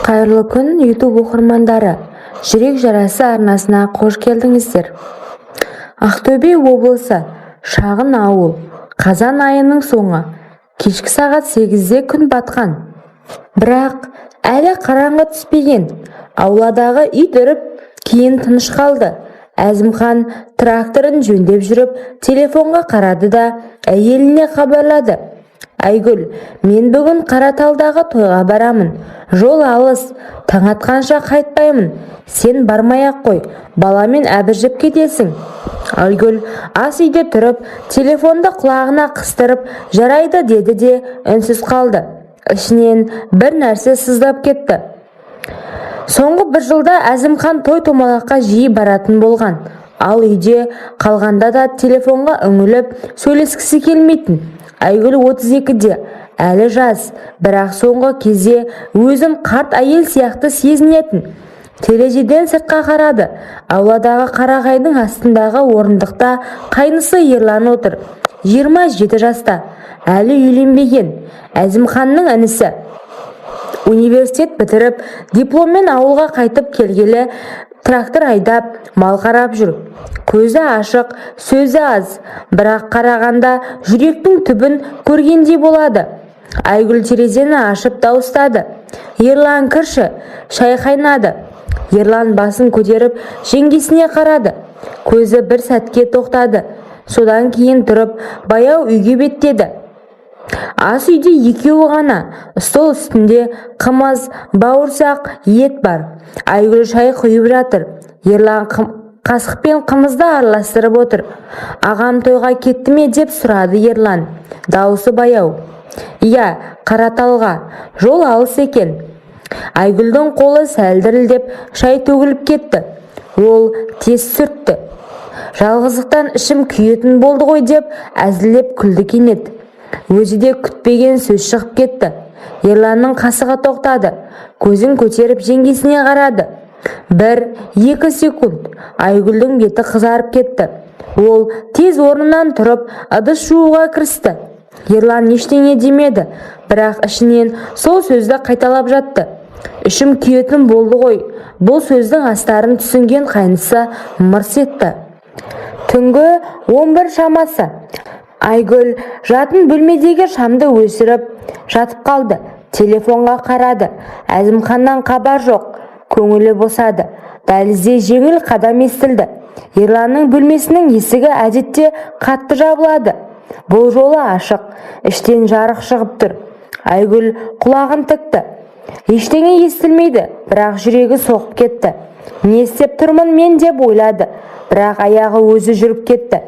Қайырлы күн, YouTube оқырмандары! «Жүрек жарасы» арнасына қош келдіңіздер! Ақтөбе облысы, шағын ауыл. Қазан айының соңы. Кешкі сағат 8-де күн батқан. Бірақ әлі қараңғы түспеген. Ауладағы ит үріп, кейін тыныш қалды. Әзімхан тракторын жөндеп жүріп, телефонға қарады да, әйеліне хабарлады: «Айгүл, мен бүгін Қараталдағы тойға барамын. Жол алыс, таң атқанша қайтпаймын. Сен бармай-ақ қой, баламен әбіржіп кетесің». Айгүл ас үйде тұрып, телефонды құлағына қыстырып, «Жарайды» деді де үнсіз қалды. Ішінен бір нәрсе сыздап кетті. Соңғы бір жылда Әзімхан той-томалаққа жиі баратын болған. Ал үйде қалғанда да телефонға үңіліп, сөйлескісі келмейтін. Айгүл 32-де, әлі жас, бірақ соңғы кезде өзін қарт әйел сияқты сезінетін. Терезеден сыртқа қарады. Ауладағы қарағайдың астындағы орындықта қайнысы Ерлан отыр. 27 жаста, әлі үйленбеген. Әзімханның інісі. Университет бітіріп, дипломмен ауылға қайтып келгелі трактор айдап, мал қарап жүр. Көзі ашық, сөзі аз, бірақ қарағанда жүректің түбін көргендей болады. Айгүл терезені ашып дауыстады: «Ерлан, кірші, шай қайнады». Ерлан басын көтеріп, жеңгесіне қарады. Көзі бір сәтке тоқтады. Содан кейін тұрып, баяу үйге беттеді. Ас үйде екеуі ғана. Стол үстінде қымыз, бауырсақ, ет бар. Айгүл шай құйып жатыр. Ерлан қасықпен қымызды араластырып отыр. «Ағам тойға кетті ме?» – деп сұрады Ерлан. Дауысы баяу. «Иә, Қараталға. Жол алыс екен». Айгүлдің қолы сәл дірілдеп, шай төгіліп кетті. Ол тез сүртті. «Жалғыздықтан ішім күйетін болды ғой», – деп әзілдеп күлді кенет. Өзі де күтпеген сөз шығып кетті. Ерланның қасығы тоқтады. Көзін көтеріп, жеңгесіне қарады. Бір, екі секунд. Айгүлдің беті қызарып кетті. Ол тез орнынан тұрып, ыдыс жууға кірісті. Ерлан ештеңе демеді, бірақ ішінен сол сөзді қайталап жатты: «Ішім күйетін болды ғой». Бұл сөздің астарын түсінген қайнысы мырс етті. Түнгі 11 шамасы. Айгүл жатын бөлмедегі шамды өшіріп, жатып қалды. Телефонға қарады. Әзімханнан хабар жоқ. Көңілі босады. Дәлізде жеңіл қадам естілді. Ерланның бөлмесінің есігі әдетте қатты жабылады. Бұл жолы ашық. Іштен жарық шығып тұр. Айгүл құлағын тікті. Ештеңе естілмейді, бірақ жүрегі соғып кетті. «Не істеп тұрмын мен?» – деп ойлады, бірақ аяғы өзі жүріп кетті.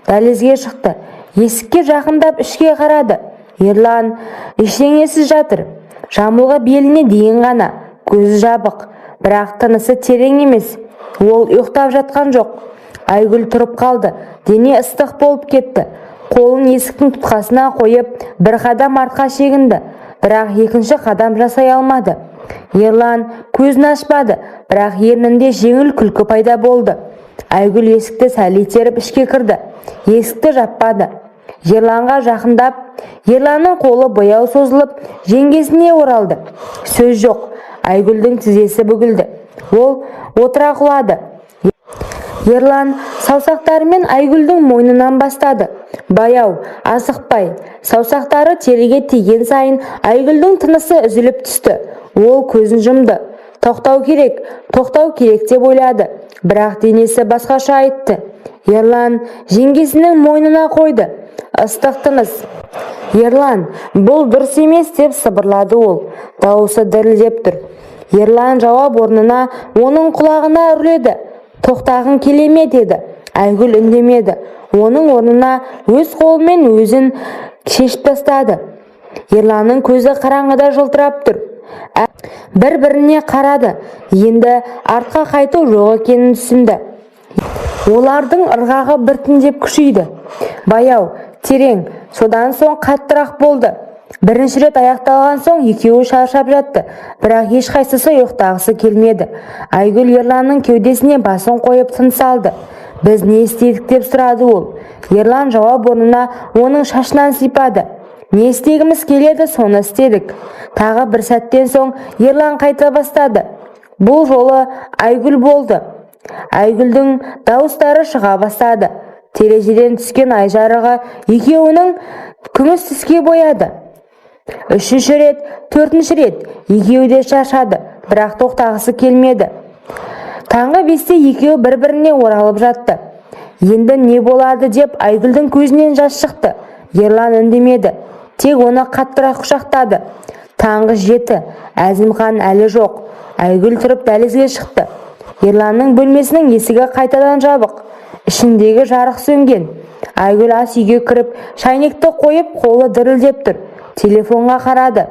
Дәлізге шықты. Есікке жақындап, ішке қарады. Ерлан ештеңесіз жатыр. Жамылғы беліне дейін ғана. Көзі жабық, бірақ тынысы терең емес. Ол ұйықтап жатқан жоқ. Айгүл тұрып қалды. Дене ыстық болып кетті. Қолын есіктің тұтқасына қойып, бір қадам артқа шегінді, бірақ екінші қадам жасай алмады. Ерлан көзін ашпады, бірақ ернінде жеңіл күлкі пайда болды. Айгүл есікті сәл итеріп, ішке кірді. Есікті жаппады. Ерланға жақындап, Ерланның қолы баяу созылып, жеңгесіне оралды. Сөз жоқ. Айгүлдің тізесі бүгілді. Ол отыра құлады. Ерлан саусақтарымен Айгүлдің мойнынан бастады. Баяу, асықпай. Саусақтары теріге тиген сайын Айгүлдің тынысы үзіліп түсті. Ол көзін жұмды. «Тоқтау керек, тоқтау керек», – деп ойлады. Бірақ денесі басқаша айтты. Ерлан жеңгесінің мойнына қойды. Ыстық тыныс. «Ерлан, бұл дұрыс емес», – деп сыбырлады ол. Дауысы дірілдеп тұр. Ерлан жауап орнына оның құлағына үрледі. «Тоқтағың келе ме?» – деді. Айгүл үндемеді. Оның орнына өз қолымен өзін шешіп тастады. Ерланның көзі қараңғыда жылтырап тұр. Бір-біріне қарады. Енді артқа қайту жоқ екенін түсінді. Олардың ырғағы біртіндеп күшейді. Баяу, терең, содан соң қаттырақ болды. Бірінші рет аяқталған соң екеуі шаршап жатты, бірақ ешқайсысы ұйықтағысы келмеді. Айгүл Ерланның кеудесіне басын қойып, тыныс алды. «Біз не істедік?» – деп сұрады ол. Ерлан жауап орнына оның шашынан сипады. «Не істегіміз келеді, соны істедік». Тағы бір сәттен соң Ерлан қайта бастады. Бұл жолы Айгүл болды. Айгүлдің дауыстары шыға бастады. Терезеден түскен ай жарығы екеуінің күміс түске бояды. Үшінші рет, төртінші рет. Екеуі де шаршады, бірақ тоқтағысы келмеді. Таңғы 5-те екеуі бір-біріне оралып жатты. Енді не болады деп Айгүлдің көзінен жас шықты. Ерлан үндемеді, тек оны қаттырақ құшақтады. Таңғы 7. Әзімхан әлі жоқ. Айгүл тұрып дәлізге шықты. Ерланның бөлмесінің есігі қайтадан жабық. Ішіндегі жарық сөнген. Айгүл ас үйге кіріп, шайнекті қойып, қолы дірілдеп тұр. Телефонға қарады.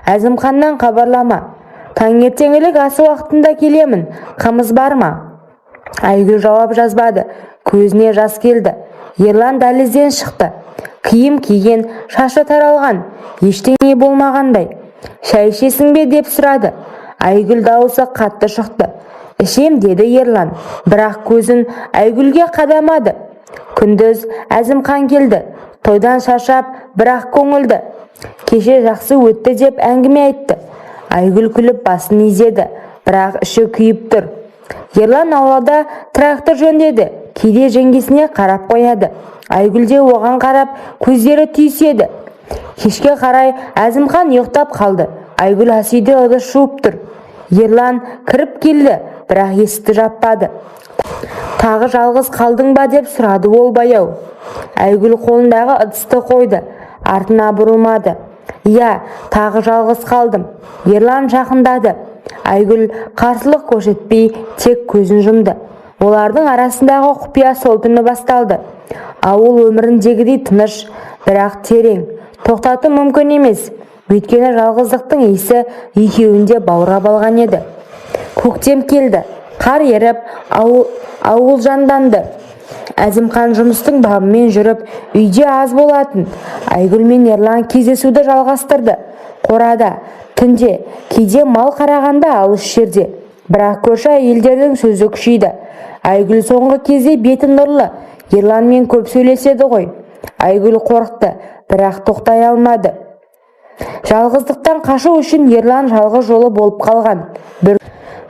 Әзімханнан хабарлама: «Таңертеңгілік ас уақытында келемін, қымыз бар ма?» Айгүл жауап жазбады, көзіне жас келді. Ерлан дәлізден шықты. Киім киген, шашы таралған, ештеңе болмағандай. «Шай ішесің бе?» деп сұрады. Айгүл дауысы қатты шықты. «Ішем», – деді Ерлан, бірақ көзін Айгүлге қадамады. Күндіз Әзімхан келді. Тойдан шаршап, бірақ көңілді. Кеше жақсы өтті деп әңгіме айтты. Айгүл күліп басын изеді, бірақ іші күйіп тұр. Ерлан аулада трактор жөндеді. Кейде жеңгесіне қарап қояды. Айгүл де оған қарап, көздері түйіседі. Кешке қарай Әзімхан ұйықтап қалды. Айгүл ас үйде ыдыс жуып тұр. Ерлан кіріп келді, бірақ есікті жаппады. «Тағы жалғыз қалдың ба?» деп сұрады ол баяу. Айгүл қолындағы ыдысты қойды, артына бұрылмады. «Иә, тағы жалғыз қалдым». Ерлан жақындады. Айгүл қарсылық көрсетпей, тек көзін жұмды. Олардың арасындағы құпия сол түні басталды. Ауыл өміріндегідей тыныш, бірақ терең. Тоқтату мүмкін емес, өйткені жалғыздықтың иісі екеуін де баурап алған еді. Көктем келді. Қар еріп, ауыл жанданды. Әзімхан жұмыстың бабымен жүріп, үйде аз болатын. Айгүл мен Ерлан кездесуді жалғастырды. Қорада, түнде, кейде мал қарағанда алыс жерде. Бірақ көрші әйелдердің сөзі күшейді: «Айгүл соңғы кезде беті нұрлы, Ерланмен көп сөйлеседі ғой». Айгүл қорықты, бірақ тоқтай алмады. Жалғыздықтан қашу үшін Ерлан жалғыз жолы болып қалған.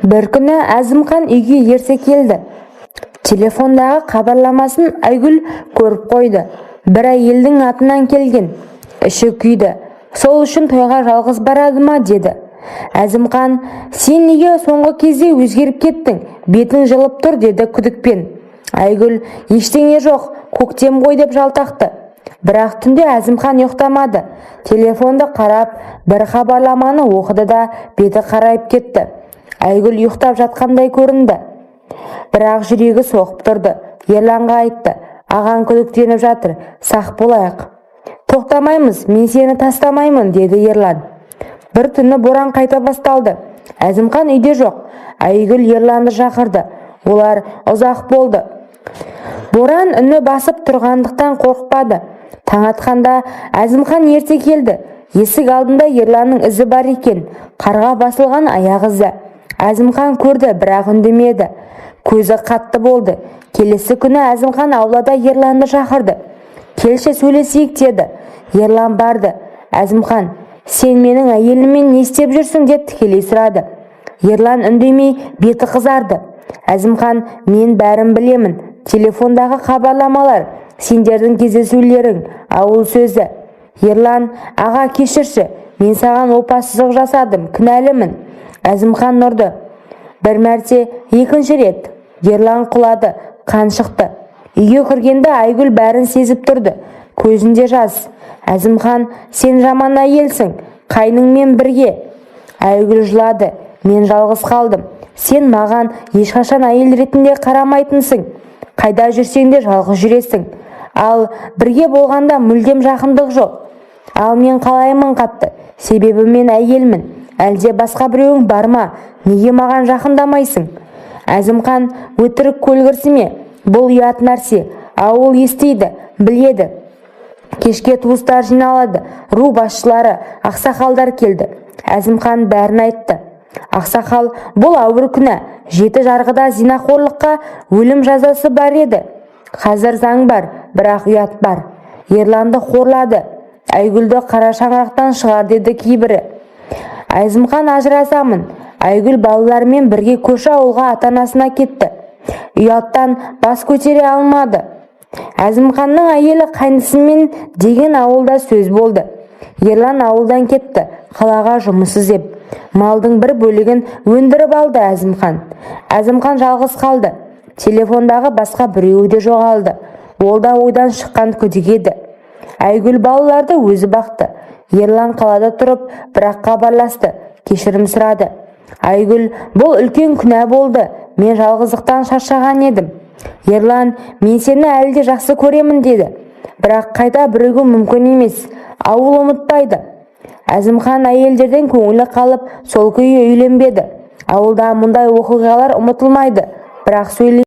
Бір күні Әзімхан үйге ерте келді. Телефондағы хабарламасын Айгүл көріп қойды. Бір әйелдің атынан келген. Іші күйді. «Сол үшін тойға жалғыз барады ма?» деді. Әзімхан: «Сен неге соңғы кезде өзгеріп кеттің, бетің жылып тұр?» – деді күдікпен. Айгүл: «Ештеңе жоқ, көктем ғой», – деп жалтақты. Бірақ түнде Әзімхан ұйықтамады. Телефонды қарап, бір хабарламаны оқыды да, беті қарайып кетті. Айгүл ұйықтап жатқандай көрінді, бірақ жүрегі соғып тұрды. Ерланға айтты: «Ағаң күдіктеніп жатыр, сақ болайық». «Тоқтамаймыз, мен сені тастамаймын», – деді Ерлан. Бір түні боран қайта басталды. Әзімхан үйде жоқ. Айгүл Ерланды шақырды. Олар ұзақ болды. Боран үні басып тұрғандықтан қорықпады. Таң атқанда Әзімхан ерте келді. Есік алдында Ерланның ізі бар екен, қарға басылған аяқ ізі. Әзімхан көрді, бірақ үндемеді. Көзі қатты болды. Келесі күні Әзімхан аулада Ерланды шақырды. «Келші, сөйлесейік», – деді. Ерлан барды. Әзімхан: «Сен менің әйеліммен не істеп жүрсің?» – деп тікелей сұрады. Ерлан үндемей, беті қызарды. Әзімхан: «Мен бәрін білемін. Телефондағы хабарламалар, сендердің кездесулерің, ауыл сөзі». Ерлан: «Аға, кешірші, мен саған опасыздық жасадым, кінәлімін». Әзімхан ұрды. Бір мәрте, екінші рет. Ерлан құлады, қан шықты. Үйге кіргенде Айгүл бәрін сезіп тұрды. Көзінде жас. Әзімхан: «Сен жаман әйелсің, қайныңмен бірге». Айгүл жылады: «Мен жалғыз қалдым. Сен маған ешқашан әйел ретінде қарамайтынсың. Қайда жүрсең де жалғыз жүресің. Ал бірге болғанда мүлдем жақындық жоқ. Ал мен қалаймын қатты, себебі мен әйелмін. Әлде басқа біреуің бар ма? Неге маған жақындамайсың?» Әзімхан: «Өтірік көлгірсіме, бұл ұят нәрсе. Ауыл естиді, біледі». Кешке туыстар жиналады. Ру басшылары, ақсақалдар келді. Әзімхан бәрін айтты. Ақсақал: «Бұл ауыр күнә. Жеті жарғыда зинақорлыққа өлім жазасы бар еді. Қазір заң бар, бірақ ұят бар. Ерланды қорлады, Айгүлді қара шаңырақтан шығар», – деді кейбірі. Әзімхан ажырасамын. Айгүл балаларымен бірге көрші ауылға ата-анасына кетті. Ұяттан бас көтере алмады. Әзімханның әйелі қайнысымен деген ауылда сөз болды. Ерлан ауылдан кетті, қалаға жұмыс іздеп. Малдың бір бөлігін өндіріп алды Әзімхан. Әзімхан жалғыз қалды. Телефондағы басқа біреуі де жоғалды. Ол да ойдан шыққан күдік еді. Айгүл балаларды өзі бақты. Ерлан қалада тұрып, бірақ хабарласты, кешірім сұрады. Айгүл, бұл үлкен күнә болды, мен жалғыздықтан шаршаған едім. Ерлан, мен сені әлі де жақсы көремін деді. Бірақ қайта бірігу мүмкін емес, ауыл ұмытпайды. Әзімхан әйелдерден көңілі қалып, сол күйі үйленбеді. Ауылда мұндай оқиғалар ұмытылмайды, бірақ сөйлемейді.